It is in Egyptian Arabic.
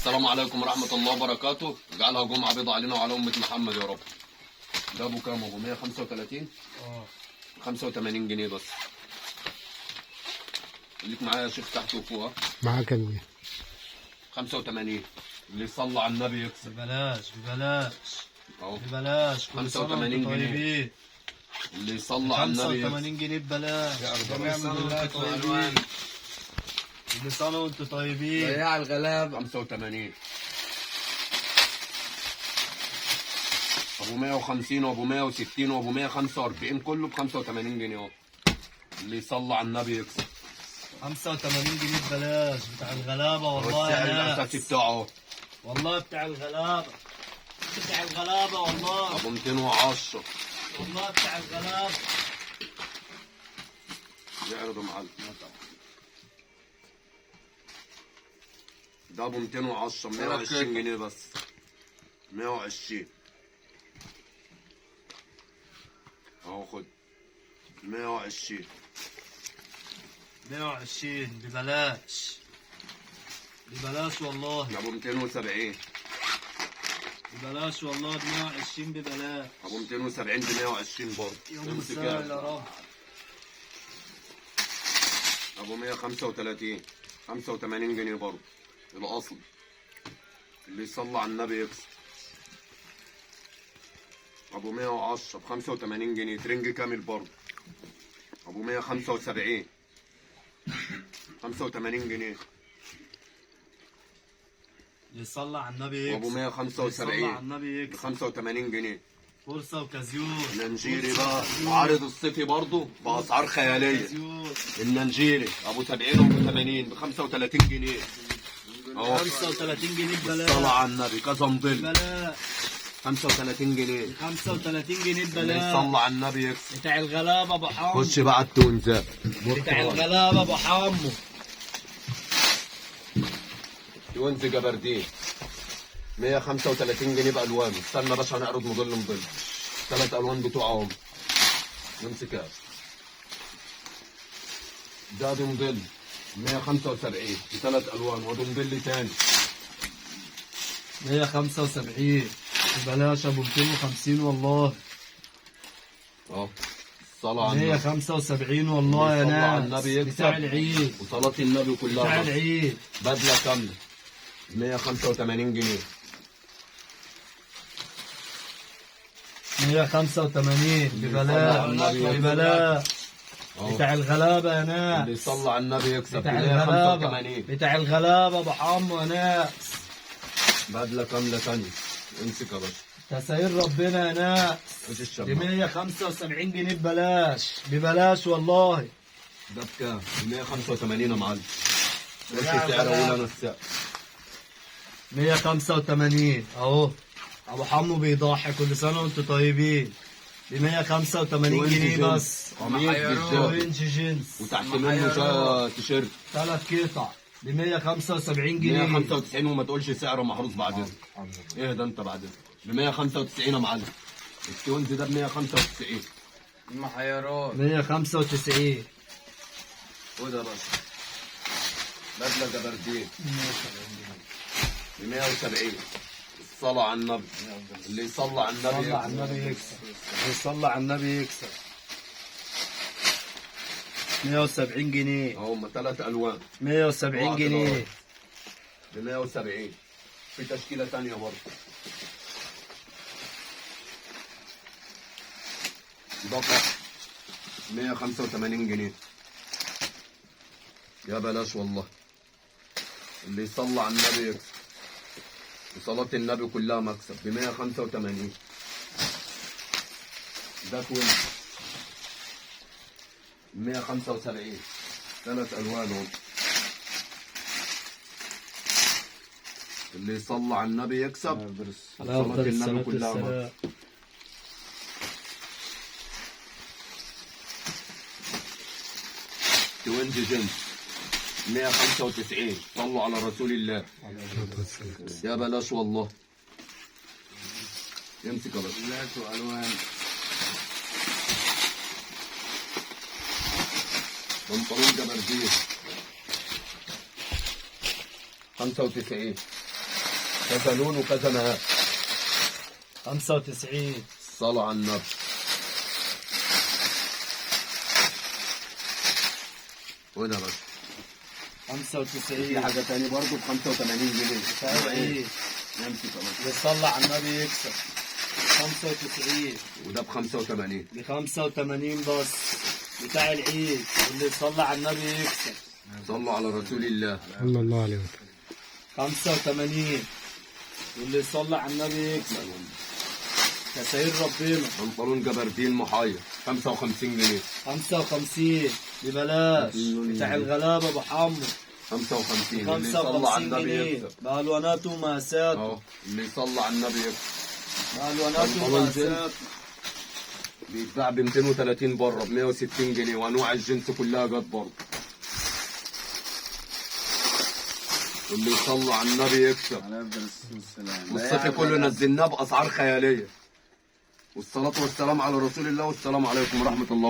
السلام عليكم ورحمة الله وبركاته. اجعلها جمعة بيضة علينا وعلى أمة محمد يا رب. ده أبو كام؟ أبو 135؟ 85 جنيه بس. خليك معايا يا شيخ تحت وفوق. معاك يا كبير. 85. اللي يصلي على النبي يكسب. ببلاش ببلاش اهو ببلاش. كل سنة 85 وانتم جنيه. طيبين. اللي يصلي على النبي يكسب. 85 جنيه ببلاش. كل سنة وانتم طيبين. كل سنة وانتم طيبين. بياع الغلاب. 85. ابو 150 وابو 160 وابو 145 كله ب 85 جنيه اهو. اللي يصلي على النبي يكسب. 85 جنيه ببلاش بتاع الغلابة والله والسعر يا ناس. الاساسي بتاعه اهو. والله بتاع الغلابة، بتاع الغلابة والله. ابو 210. والله بتاع الغلابة. يعرض يا معلم. ده ابو 210 120 جنيه بس. 120 اهو خد 120. 120 ببلاش ببلاش والله. ابو 270. ببلاش والله. ب 120 ببلاش. ابو 270 ب 120 برضه. يوم امسك السهل يا رب. ابو 135 85 جنيه برضه. الاصل اللي يصلي على النبي يكسب. ابو 110 ب 85 جنيه ترنج كامل برضه. ابو 175 85 جنيه. اللي يصلي على النبي يكسب. وابو 175 اللي يصلي على النبي ب يكسب. 85 جنيه. فرصة وكازيون. الننجيري بقى عارض الصيفي برضه باسعار خيالية. كازيون. الننجيري ابو 70 وابو 80 ب 35 جنيه اهو. 35 جنيه الصلاة ببلاش. على النبي كذا موديل. ببلاش. 35 جنيه. 35 جنيه اللي ببلاش. يصلي على النبي يكسب. بتاع الغلابة ابو حمو. خش بقى على التونزات. بتاع الغلابة ابو حمو. twins جبردين 135 جنيه بالوانه. استنى يا باشا هنعرض موديل موديل. ثلاث الوان بتوعهم. نمسك يا باشا. ده دي موديل 175 بثلاث الوان، وده موديل تاني 175 ببلاش. ابو 250 والله. اهو. الصلاة على النبي. 175 والله يا اللي يصلي على ناس. النبي يكسب. بتاع العيد. وصلاة النبي كلها بتاع بس. العيد. بدلة كاملة 185 جنيه. 185 ببلاش ببلاش. اهو. بتاع الغلابة يا اللي ناس. يصلي على النبي يكسب. بتاع الغلابة. 185. بتاع الغلابة ابو حمو يا ناس. بدلة كاملة تانية. امسك يا باشا. تسعير ربنا يا ناس. خش ب الشماعة. 175 جنيه ببلاش ببلاش والله. ده بكام؟ ب 185 يا معلم. قلت السعر اقول انا السعر. 185 اهو. ابو حمو بيضحي. كل سنة وانتم طيبين. ب 185 جنيه بس. قميص بالجاكيت orange جينز. وتحت منه تيشيرت. ثلاث قطع ب 175 جنيه. 195 وما تقولش سعره محروس بعدين. ايه ده انت بعدين؟ ب 195 يا معلم. ال twins ده ب 195. محيرات. 195. خد يا باشا. بدله جبردين ب 170. الصلاة على النبي. اللي يصلي على النبي صلى على يكسب. النبي يكسب. اللي يصلي على النبي يكسب. 170 جنيه. هم ثلاث الوان. 170 جنيه. ب 170. في تشكيلة تانية برضه. ده طقم 185 جنيه. يا بلاش والله. اللي يصلي على النبي يكسب. وصلاة النبي كلها مكسب. ب 185. ده twins 175. ثلاث الوان اهو. اللي يصلي على النبي يكسب. على صلاة افضل النبي الصلاة كلها والسلام. twins جينز 195. صلوا على رسول الله. يا بلاش والله. امسك يا باشا. لات والوان. بنطلون جبردين 95. كذا لون وكذا مقاس. 95. الصلاة على النبي. وده بس 95. في حاجة تاني برضه ب 85 جنيه. ايه؟ نمسك اهو. اللي يصلي على النبي يكسب. 95. وده ب 85. ب 85 بس، بتاع العيد، واللي يصلي على النبي يكسب. صلوا على رسول الله صلى الله عليه وسلم. 85، واللي يصلي على النبي يكسب. تسعير ربنا. بنطلون جبردين محير 55 جنيه. 55 ببلاش، بتاع الغلابة ابو حمو. 55. اللي يصلي على 55 النبي جنيه يكسب. بألواناته ومقاساته. اهو اللي يصلي على النبي يكسب. بألواناته بنطلون جينز. ومقاساته. بيتباع ب 230 بره ب 160 جنيه، وانواع الجنس كلها جت برضه. واللي يصلي على النبي يكسب. على افضل الصلاة والسلام. والصيف كله نزلناه باسعار خيالية. والصلاة والسلام على رسول الله، والسلام عليكم ورحمة الله.